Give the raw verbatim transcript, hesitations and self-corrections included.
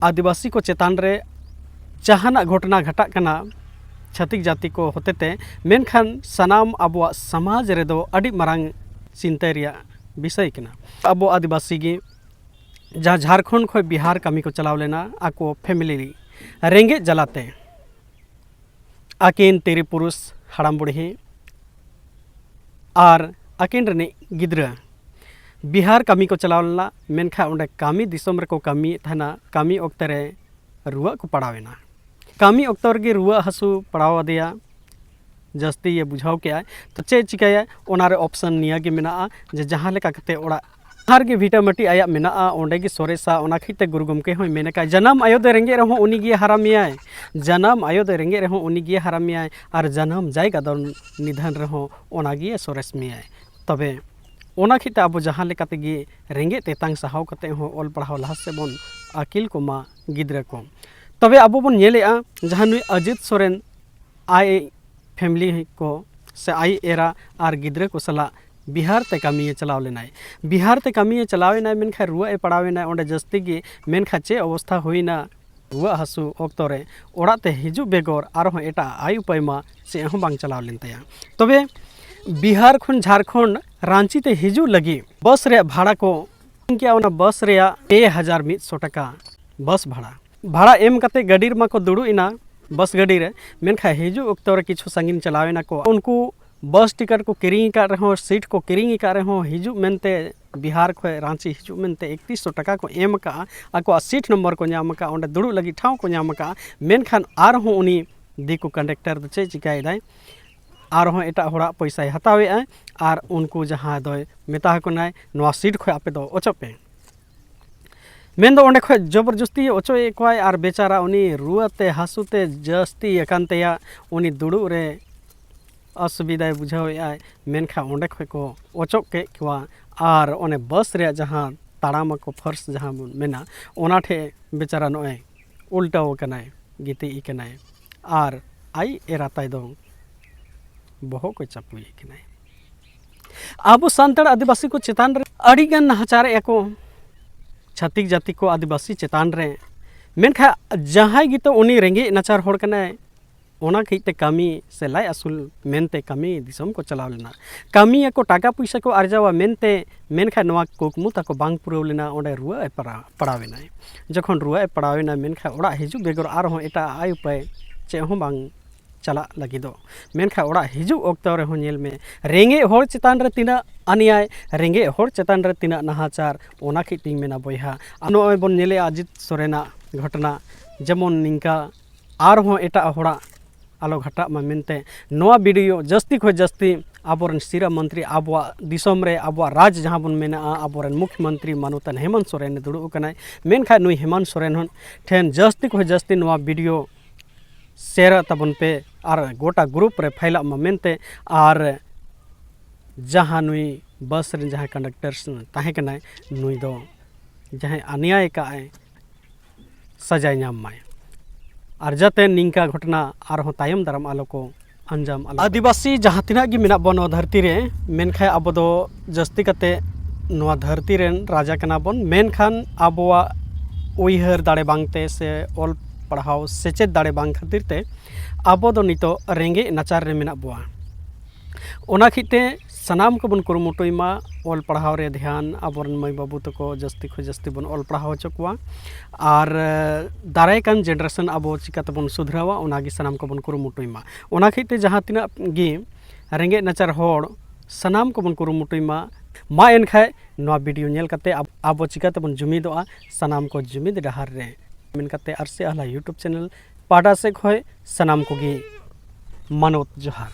ᱟᱹᱫᱤᱵᱟᱹᱥᱤ ᱠᱚ ᱪᱮᱛᱟᱱ ᱨᱮ ᱡᱟᱦᱟᱱᱟᱜ ᱜᱷᱚᱴᱚᱱᱟ ᱜᱷᱟᱴᱟᱜ ᱠᱟᱱᱟ ᱪᱷᱟᱹᱛᱤᱠ ᱡᱟᱹᱛᱤ ᱠᱚ ᱦᱚᱛᱮᱛᱮ, ᱢᱮᱱᱠᱷᱟᱱ ᱥᱟᱱᱟᱢ ᱟᱵᱚᱣᱟᱜ ᱥᱚᱢᱟᱡᱽ ᱨᱮᱫᱚ ᱟᱹᱰᱤ ᱢᱟᱨᱟᱝ ᱪᱤᱱᱛᱟᱹ ᱨᱮᱭᱟᱜ ᱵᱤᱥᱚᱭ ᱠᱟᱱᱟ᱾ ᱟᱵᱚ ᱟᱹᱫᱤᱵᱟᱹᱥᱤ ᱜᱮ ᱡᱟᱦᱟᱸ ᱡᱷᱟᱲᱠᱷᱚᱸᱰ ᱠᱷᱚᱱ ᱵᱤᱦᱟᱨ ᱠᱟᱹᱢᱤ ᱠᱚ ᱪᱟᱞᱟᱣ ᱞᱮᱱᱟ, ᱟᱠᱚ ᱯᱷᱮᱢᱤᱞᱤ ᱨᱮᱸᱜᱮᱡ ᱡᱟᱞᱟᱛᱮ ᱟᱹᱠᱤᱱ ᱛᱤᱨᱤ ᱯᱩᱨᱩᱥ ᱦᱟᱲᱟᱢ ᱵᱩᱲᱦᱤ ᱟᱨ ᱟᱹᱠᱤᱱ ᱨᱤᱱᱤᱡ ᱜᱤᱫᱽᱨᱟᱹ ᱵᱤᱦᱟᱨ ᱠᱟᱹᱢᱤ ᱠᱚ ᱪᱟᱞᱟᱣ ᱞᱮᱱᱟ᱾ ᱢᱮᱱᱠᱷᱟᱱ ᱚᱸᱰᱮ ᱠᱟᱹᱢᱤ ᱫᱤᱥᱚᱢ ᱨᱮᱠᱚ ᱠᱟᱹᱢᱤᱭᱮᱫ ᱛᱟᱦᱮᱱᱟ᱾ ᱠᱟᱹᱢᱤ ᱚᱠᱛᱮ ᱨᱮ ᱨᱩᱣᱟᱹᱜ ᱠᱚ ᱯᱟᱲᱟᱣ ᱮᱱᱟ᱾ ᱠᱟᱹᱢᱤ ᱚᱠᱛᱚ ᱨᱮᱜᱮ ᱨᱩᱣᱟᱹᱜ ᱦᱟᱹᱥᱩ ᱯᱟᱲᱟᱣ ᱟᱫᱮᱭᱟ, ᱡᱟᱹᱥᱛᱤ ᱤᱭᱟᱹ ᱵᱩᱡᱷᱟᱹᱣ ᱠᱮᱜᱼᱟᱭ᱾ ᱛᱚ ᱪᱮᱫ ᱪᱤᱠᱟᱹᱭᱟ? ᱚᱱᱟ ᱨᱮ ᱚᱯᱥᱚᱱ ᱱᱤᱭᱟᱹ ᱜᱮ ᱢᱮᱱᱟᱜᱼᱟ ᱡᱮ ᱡᱟᱦᱟᱸ ᱞᱮᱠᱟ ᱠᱟᱛᱮ ᱚᱲᱟᱜ ᱡᱟᱦᱟᱸ ᱨᱮᱜᱮ ᱵᱷᱤᱴᱟᱹᱢᱟᱹᱴᱤ ᱟᱭᱟᱜ ᱢᱮᱱᱟᱜᱼᱟ, ᱚᱸᱰᱮ ᱜᱮ ᱥᱚᱨᱮᱥᱟ᱾ ᱚᱱᱟ ᱠᱷᱟᱹᱛᱤᱨ ᱛᱮ ᱜᱩᱨᱩ ᱜᱚᱢᱠᱮ ᱦᱚᱸᱭ ᱢᱮᱱ ᱟᱠᱟᱫ, "ᱡᱟᱱᱟᱢ ᱟᱭᱳ ᱫᱚᱭ ᱨᱮᱸᱜᱮᱡ ᱨᱮᱦᱚᱸ ᱩᱱᱤ ᱜᱮ ᱦᱟᱨᱟ ᱢᱮᱭᱟᱭ, ᱡᱟᱱᱟᱢ ᱟᱭᱳ ᱫᱚᱭ ᱨᱮᱸᱜᱮᱡ ᱨᱮᱦᱚᱸ ᱩᱱᱤ ᱜᱮ ᱦᱟᱨᱟ ᱢᱮᱭᱟᱭ, ᱟᱨ ᱡᱟᱱᱟᱢ ᱡᱟᱭᱜᱟ ᱫᱚ ᱱᱤᱫᱷᱟᱹᱱ ᱨᱮᱦᱚᱸ ᱚᱱᱟ ᱜᱮ ᱥᱚᱨᱮᱥ ᱢᱮᱭᱟᱭ᱾" ᱛᱚᱵᱮ ᱚᱱᱟ ᱠᱷᱟᱹᱛᱤᱨ ᱛᱮ ᱟᱵᱚ ᱡᱟᱦᱟᱸ ᱞᱮᱠᱟ ᱛᱮᱜᱮ ᱨᱮᱸᱜᱮᱡ ᱛᱮᱛᱟᱝ ᱥᱟᱦᱟᱣ ᱠᱟᱛᱮ ᱦᱚᱸ ᱚᱞ ᱯᱟᱲᱦᱟᱣ ᱞᱟᱦᱟ ᱥᱮᱫ ᱵᱚᱱ ᱟᱹᱠᱤᱞ ᱠᱚᱢᱟ ᱜᱤᱫᱽᱨᱟᱹ ᱠᱚ᱾ ᱛᱚᱵᱮ ᱟᱵᱚ ᱵᱚᱱ ᱧᱮᱞᱮᱜᱼᱟ, ᱡᱟᱦᱟᱸ ᱱᱩᱭ ᱟᱡᱤᱛ ᱥᱚᱨᱮᱱ ᱟᱡ ᱯᱷᱮᱢᱤᱞᱤ ᱠᱚ ᱥᱮ ᱟᱡ ᱮᱨᱟ ᱟᱨ ᱜᱤᱫᱽᱨᱟᱹ ᱠᱚ ᱥᱟᱞᱟᱜ ᱵᱤᱦᱟᱨ ᱛᱮ ᱠᱟᱹᱢᱤᱭᱮ ᱪᱟᱞᱟᱣ ᱞᱮᱱᱟᱭ᱾ ᱵᱤᱦᱟᱨ ᱛᱮ ᱠᱟᱹᱢᱤᱭᱮ ᱪᱟᱞᱟᱣ ᱮᱱᱟᱭ, ᱢᱮᱱᱠᱷᱟᱱ ᱨᱩᱣᱟᱹᱜ ᱮ ᱯᱟᱲᱟᱣ ᱮᱱᱟᱭ ᱚᱸᱰᱮ ᱡᱟᱹᱥᱛᱤ ᱜᱮ᱾ ᱢᱮᱱᱠᱷᱟᱱ ᱪᱮᱫ ᱚᱵᱚᱥᱛᱷᱟ ᱦᱩᱭᱱᱟ? ᱨᱩᱣᱟᱹᱜ ᱦᱟᱹᱥᱩ ᱚᱠᱛᱚ ᱨᱮ ᱚᱲᱟᱜ ᱛᱮ ᱦᱤᱡᱩᱜ ᱵᱮᱜᱚᱨ ᱟᱨᱦᱚᱸ ᱮᱴᱟᱜ ᱟᱭ ᱩᱯᱟᱹᱭ ᱢᱟ ᱪᱮᱫ ᱦᱚᱸ ᱵᱟᱝ ᱪᱟᱞᱟᱣ ᱞᱮᱱ ᱛᱟᱭᱟ᱾ ᱛᱚᱵᱮ ᱵᱤᱦᱟᱨ ᱠᱷᱚᱱ ᱡᱷᱟᱲᱠᱷᱚᱸᱰ ᱨᱟᱸᱪᱤ ᱛᱮ ᱦᱤᱡᱩᱜ ᱞᱟᱹᱜᱤᱫ ᱵᱟᱥ ᱨᱮᱭᱟᱜ ᱵᱷᱟᱲᱟ ᱠᱚ ᱮᱢ ᱠᱮᱜᱼᱟ, ᱚᱱᱟ ᱵᱟᱥ ᱨᱮᱭᱟᱜ ᱯᱮ ᱦᱟᱡᱟᱨ ᱢᱤᱫ ᱥᱚ ᱴᱟᱠᱟ ᱵᱟᱥ ᱵᱷᱟᱲᱟ᱾ ᱵᱷᱟᱲᱟ ᱮᱢ ᱠᱟᱛᱮ ᱜᱟᱹᱰᱤ ᱨᱮᱢᱟ ᱠᱚ ᱫᱩᱲᱩᱵ ᱮᱱᱟ, ᱵᱟᱥ ᱜᱟᱹᱰᱤ ᱨᱮ, ᱢᱮᱱᱠᱷᱟᱱ ᱦᱤᱡᱩᱜ ᱚᱠᱛᱚ ᱨᱮ ᱠᱤᱪᱷᱩ ᱥᱟᱺᱜᱤᱧ ᱪᱟᱞᱟᱣ ᱮᱱᱟ ᱠᱚ᱾ ᱩᱱᱠᱩ ᱵᱟᱥ ᱴᱤᱠᱤᱴ ᱠᱚ ᱠᱤᱨᱤᱧ ᱟᱠᱟᱫ ᱨᱮᱦᱚᱸ, ᱥᱤᱴ ᱠᱚ ᱠᱤᱨᱤᱧ ᱟᱠᱟᱫ ᱨᱮᱦᱚᱸ, ᱦᱤᱡᱩᱜ ᱢᱮᱱᱛᱮ, ᱵᱤᱦᱟᱨ ᱠᱷᱚᱱ ᱨᱟᱸᱪᱤ ᱦᱤᱡᱩᱜ ᱢᱮᱱᱛᱮ ᱮᱠᱛᱨᱤᱥ ᱥᱚ ᱴᱟᱠᱟ ᱠᱚ ᱮᱢ ᱟᱠᱟᱫᱼᱟ, ᱟᱠᱚᱣᱟᱜ ᱥᱤᱴ ᱱᱚᱢᱵᱚᱨ ᱠᱚ ᱧᱟᱢ ᱟᱠᱟᱫᱼᱟ, ᱚᱸᱰᱮ ᱫᱩᱲᱩᱵ ᱞᱟᱹᱜᱤᱫ ᱴᱷᱟᱶ ᱠᱚ ᱧᱟᱢ ᱟᱠᱟᱫᱼᱟ᱾ ᱢᱮᱱᱠᱷᱟᱱ ᱟᱨᱦᱚᱸ ᱩᱱᱤ ᱫᱤᱠᱩ ᱠᱚᱱᱰᱟᱠᱴᱟᱨ ᱫᱚ ᱪᱮᱫ ᱪᱤᱠᱟᱹᱭᱮᱫᱟᱭ? ᱟᱨᱦᱚᱸ ᱮᱴᱟᱜ ᱦᱚᱲᱟᱜ ᱯᱚᱭᱥᱟᱭ ᱦᱟᱛᱟᱣᱮᱫᱼᱟ ᱟᱨ ᱩᱱᱠᱩ ᱡᱟᱦᱟᱸ ᱫᱚᱭ ᱢᱮᱛᱟ ᱠᱚ ᱠᱟᱱᱟᱭ, "ᱱᱚᱣᱟ ᱥᱤᱴ ᱠᱷᱚᱱ ᱟᱯᱮ ᱫᱚ ᱚᱪᱚᱜ ᱯᱮ᱾" ᱢᱮᱱᱫᱚ ᱚᱸᱰᱮ ᱠᱷᱚᱱ ᱡᱚᱵᱚᱨᱡᱚᱥᱛᱤ ᱚᱪᱚᱜ ᱮᱫ ᱠᱚᱣᱟᱭ ᱟᱨ ᱵᱮᱪᱟᱨᱟ ᱩᱱᱤ ᱨᱩᱣᱟᱹ ᱛᱮ ᱦᱟᱹᱥᱩ ᱛᱮ ᱡᱟᱹᱥᱛᱤ ᱟᱠᱟᱱ ᱛᱟᱭᱟ, ᱩᱱᱤ ᱫᱩᱲᱩᱵ ᱨᱮ ᱚᱥᱩᱵᱤᱫᱷᱟᱭ ᱵᱩᱡᱷᱟᱹᱣᱮᱫᱼᱟᱭ᱾ ᱢᱮᱱᱠᱷᱟᱱ ᱚᱸᱰᱮ ᱠᱷᱚᱱ ᱠᱚ ᱚᱪᱚᱜ ᱠᱮᱫ ᱠᱚᱣᱟ ᱟᱨ ᱚᱱᱮ ᱵᱟᱥ ᱨᱮᱭᱟᱜ ᱡᱟᱦᱟᱸ ᱛᱟᱲᱟᱢ ᱟᱠᱚ ᱯᱷᱟᱨᱥ ᱡᱟᱦᱟᱸ ᱵᱚᱱ ᱢᱮᱱᱟ, ᱚᱱᱟ ᱴᱷᱮᱱ ᱵᱮᱪᱟᱨᱟ ᱱᱚᱜᱼᱚᱭ ᱩᱞᱴᱟᱹᱣ ᱟᱠᱟᱱᱟᱭ, ᱜᱤᱛᱤᱡ ᱟᱠᱟᱱᱟᱭ ᱟᱨ ᱟᱡ ᱮᱨᱟ ᱛᱟᱭ ᱫᱚ ᱵᱚᱦᱚᱜ ᱠᱚ ᱪᱟᱯᱩᱭᱮ ᱠᱟᱱᱟᱭ᱾ ᱟᱵᱚ ᱥᱟᱱᱛᱟᱲ ᱟᱹᱫᱤᱵᱟᱹᱥᱤ ᱠᱚ ᱪᱮᱛᱟᱱ ᱨᱮ ᱟᱹᱰᱤᱜᱟᱱ ᱱᱟᱦᱟᱪᱟᱨᱮᱫᱼᱟ ᱠᱚ᱾ ᱪᱷᱟᱹᱛᱤᱠ ᱡᱟᱹᱛᱤ ᱠᱚ ᱟᱹᱫᱤᱵᱟᱹᱥᱤ ᱪᱮᱛᱟᱱ ᱨᱮ ᱢᱮᱱᱠᱷᱟᱱ ᱡᱟᱦᱟᱸᱭ ᱜᱮᱛᱚ ᱩᱱᱤ ᱨᱮᱸᱜᱮᱡ ᱱᱟᱪᱟᱨ ᱦᱚᱲ ᱠᱟᱱᱟᱭ, ᱚᱱᱟ ᱠᱷᱟᱹᱛᱤᱨ ᱛᱮ ᱠᱟᱹᱢᱤ ᱥᱮ ᱞᱟᱡ ᱟᱹᱥᱩᱞ ᱢᱮᱱᱛᱮ ᱠᱟᱹᱢᱤ ᱫᱤᱥᱚᱢ ᱠᱚ ᱪᱟᱞᱟᱣ ᱞᱮᱱᱟ᱾ ᱠᱟᱹᱢᱤᱭᱟᱠᱚ, ᱴᱟᱠᱟ ᱯᱩᱭᱥᱟᱹ ᱠᱚ ᱟᱨᱡᱟᱣᱟ ᱢᱮᱱᱛᱮ, ᱢᱮᱱᱠᱷᱟᱱ ᱱᱚᱣᱟ ᱠᱩᱠᱢᱩ ᱛᱟᱠᱚ ᱵᱟᱝ ᱯᱩᱨᱟᱹᱣ ᱞᱮᱱᱟ᱾ ᱚᱸᱰᱮ ᱨᱩᱣᱟᱹ ᱮ ᱯᱟᱲᱟᱣ ᱮᱱᱟᱭ᱾ ᱡᱚᱠᱷᱚᱱ ᱨᱩᱣᱟᱹ ᱮ ᱯᱟᱲᱟᱣ ᱮᱱᱟ, ᱢᱮᱱᱠᱷᱟᱱ ᱚᱲᱟᱜ ᱦᱤᱡᱩᱜ ᱵᱮᱜᱚᱨ ᱟᱨᱦᱚᱸ ᱮᱴᱟᱜ ᱟᱭ ᱩᱯᱟᱹᱭ ᱪᱮᱫ ᱦᱚᱸ ᱵᱟᱝ ᱪᱟᱞᱟᱜ ᱞᱟᱹᱜᱤᱫᱚᱜ᱾ ᱢᱮᱱᱠᱷᱟᱱ ᱚᱲᱟᱜ ᱦᱤᱡᱩᱜ ᱚᱠᱛᱚ ᱨᱮᱦᱚᱸ ᱧᱮᱞ ᱢᱮ, ᱨᱮᱸᱜᱮᱡ ᱦᱚᱲ ᱪᱮᱛᱟᱱ ᱨᱮ ᱛᱤᱱᱟᱹᱜ ᱟᱱᱮᱭᱟᱭ, ᱨᱮᱸᱜᱮᱡ ᱦᱚᱲ ᱪᱮᱛᱟᱱ ᱨᱮ ᱛᱤᱱᱟᱹᱜ ᱱᱟᱦᱟᱪᱟᱨ᱾ ᱚᱱᱟ ᱠᱷᱟᱹᱛᱤᱨ ᱛᱤᱧ ᱢᱮᱱᱟ ᱵᱚᱭᱦᱟ, ᱟᱨ ᱱᱚᱜᱼᱚᱭ ᱵᱚᱱ ᱧᱮᱞᱮᱜᱼᱟ ᱟᱡᱤᱛ ᱥᱚᱨᱮᱱᱟᱜ ᱜᱷᱚᱴᱚᱱᱟ, ᱡᱮᱢᱚᱱ ᱱᱤᱝᱠᱟ ᱟᱨᱦᱚᱸ ᱮᱴᱟᱜ ᱦᱚᱲᱟᱜ ᱟᱞᱚ ᱜᱷᱟᱴᱟᱜ ᱢᱟ ᱢᱮᱱᱛᱮ ᱱᱚᱣᱟ ᱵᱷᱤᱰᱤᱭᱳ ᱡᱟᱹᱥᱛᱤ ᱠᱷᱚᱱ ᱡᱟᱹᱥᱛᱤ ᱟᱵᱚᱨᱮᱱ ᱥᱤᱨᱟᱹ ᱢᱚᱱᱛᱨᱤ, ᱟᱵᱚᱣᱟᱜ ᱫᱤᱥᱚᱢ ᱨᱮ, ᱟᱵᱚᱣᱟᱜ ᱨᱟᱡᱽ ᱡᱟᱦᱟᱸ ᱵᱚᱱ ᱢᱮᱱᱟᱜᱼᱟ, ᱟᱵᱚᱨᱮᱱ ᱢᱩᱠᱷᱭᱚᱢᱚᱱᱛᱨᱤ ᱢᱟᱱᱚᱛᱟᱱ ᱦᱮᱢᱚᱱᱛ ᱥᱚᱨᱮᱱ ᱮ ᱫᱩᱲᱩᱵ ᱟᱠᱟᱱᱟᱭ, ᱢᱮᱱᱠᱷᱟᱱ ᱱᱩᱭ ᱦᱮᱢᱚᱱᱛ ᱥᱚᱨᱮᱱ ᱦᱚᱸ ᱴᱷᱮᱱ ᱡᱟᱹᱥᱛᱤ ᱠᱷᱚᱱ ᱡᱟᱹᱥᱛᱤ ᱱᱚᱣᱟ ᱵᱷᱤᱰᱤᱭᱳ ᱥᱮᱭᱟᱨ ᱛᱟᱵᱚᱱ ᱯᱮ ᱟᱨ ᱜᱚᱴᱟ ᱜᱨᱩᱯ ᱨᱮ ᱯᱷᱟᱭᱞᱟᱜ ᱢᱟ ᱢᱮᱱᱛᱮ᱾ ᱟᱨ ᱡᱟᱦᱟᱸ ᱱᱩᱭ ᱵᱟᱥ ᱨᱮᱱ ᱡᱟᱦᱟᱸᱭ ᱠᱚᱱᱰᱟᱠᱴᱟᱨ ᱛᱟᱦᱮᱸ ᱠᱟᱱᱟᱭ, ᱱᱩᱭ ᱫᱚ ᱡᱟᱦᱟᱸᱭ ᱟᱱᱮᱭᱟᱭ ᱠᱟᱜᱼᱟᱭ, ᱥᱟᱡᱟᱭ ᱧᱟᱢ ᱢᱟᱭ᱾ ᱟᱨ ᱡᱟᱛᱮ ᱱᱤᱝᱠᱟ ᱜᱷᱚᱴᱚᱱᱟ ᱟᱨᱦᱚᱸ ᱛᱟᱭᱚᱢ ᱫᱟᱨᱟᱢ ᱟᱞᱚ ᱠᱚ ᱟᱸᱡᱚᱢ, ᱟᱞᱚ᱾ ᱟᱹᱫᱤᱵᱟᱹᱥᱤ ᱡᱟᱦᱟᱸ ᱛᱤᱱᱟᱹᱜ ᱜᱮ ᱢᱮᱱᱟᱜ ᱵᱚᱱ ᱱᱚᱣᱟ ᱫᱷᱟᱹᱨᱛᱤ ᱨᱮ, ᱢᱮᱱᱠᱷᱟᱱ ᱟᱵᱚ ᱫᱚ ᱡᱟᱹᱥᱛᱤ ᱠᱟᱛᱮ ᱱᱚᱣᱟ ᱫᱷᱟᱹᱨᱛᱤ ᱨᱮᱱ ᱨᱟᱡᱟ ᱠᱟᱱᱟ ᱵᱚᱱ, ᱢᱮᱱᱠᱷᱟᱱ ᱟᱵᱚᱣᱟᱜ ᱩᱭᱦᱟᱹᱨ ᱫᱟᱲᱮ ᱵᱟᱝᱛᱮ ᱥᱮ ᱚᱞ ᱯᱟᱲᱦᱟᱣ ᱥᱮᱪᱮᱫ ᱫᱟᱲᱮ ᱵᱟᱝ ᱠᱷᱟᱹᱛᱤᱨ ᱛᱮ ᱟᱵᱚ ᱫᱚ ᱱᱤᱛᱚᱜ ᱨᱮᱸᱜᱮᱡ ᱱᱟᱪᱟᱨ ᱨᱮ ᱢᱮᱱᱟᱜ ᱵᱚᱣᱟ᱾ ᱚᱱᱟ ᱠᱷᱟᱹᱛᱤᱨ ᱛᱮ ᱥᱟᱱᱟᱢ ᱠᱚᱵᱚᱱ ᱠᱩᱨᱩᱢᱩᱴᱩᱭ ᱢᱟ ᱚᱞ ᱯᱟᱲᱦᱟᱣ ᱨᱮ ᱫᱷᱮᱭᱟᱱ, ᱟᱵᱚᱨᱮᱱ ᱢᱟᱹᱭ ᱵᱟᱹᱵᱩ ᱛᱟᱠᱚ ᱡᱟᱹᱥᱛᱤ ᱠᱷᱚᱱ ᱡᱟᱹᱥᱛᱤ ᱵᱚᱱ ᱚᱞ ᱯᱟᱲᱦᱟᱣ ᱦᱚᱪᱚ ᱠᱚᱣᱟ᱾ ᱟᱨ ᱫᱟᱨᱟᱭ ᱠᱟᱱ ᱡᱮᱱᱟᱨᱮᱥᱚᱱ ᱟᱵᱚ ᱪᱤᱠᱟᱹ ᱛᱮᱵᱚᱱ ᱥᱩᱫᱷᱨᱟᱹᱣᱟ, ᱚᱱᱟᱜᱮ ᱥᱟᱱᱟᱢ ᱠᱚᱵᱚᱱ ᱠᱩᱨᱩᱢᱩᱴᱩᱭ ᱢᱟ᱾ ᱚᱱᱟ ᱠᱷᱟᱹᱛᱤᱨ ᱛᱮ ᱡᱟᱦᱟᱸ ᱛᱤᱱᱟᱹᱜ ᱜᱮ ᱨᱮᱸᱜᱮᱡ ᱱᱟᱪᱟᱨ ᱦᱚᱲ, ᱥᱟᱱᱟᱢ ᱠᱚᱵᱚᱱ ᱠᱩᱨᱩᱢᱩᱴᱩᱭ ᱢᱟ᱾ ᱢᱟ ᱮᱱᱠᱷᱟᱱ ᱱᱚᱣᱟ ᱵᱷᱤᱰᱤᱭᱳ ᱧᱮᱞ ᱠᱟᱛᱮ ᱟᱵ-, ᱟᱵᱚ ᱪᱤᱠᱟᱹ ᱛᱮᱵᱚᱱ ᱡᱩᱢᱤᱫᱚᱜᱼᱟ, ᱥᱟᱱᱟᱢ ᱠᱚ ᱡᱩᱢᱤᱫ ᱰᱟᱦᱟᱨ ᱨᱮ᱾ ᱢᱮᱱ ᱠᱟᱛᱮ ᱟᱨᱥᱤ ᱟᱦᱞᱟ YouTube ᱪᱮᱱᱮᱞ ᱯᱟᱦᱴᱟ ᱥᱮᱫ ᱠᱷᱚᱱ ᱥᱟᱱᱟᱢ ᱠᱚᱜᱮ ᱢᱟᱱᱚᱛ ᱡᱚᱦᱟᱨ᱾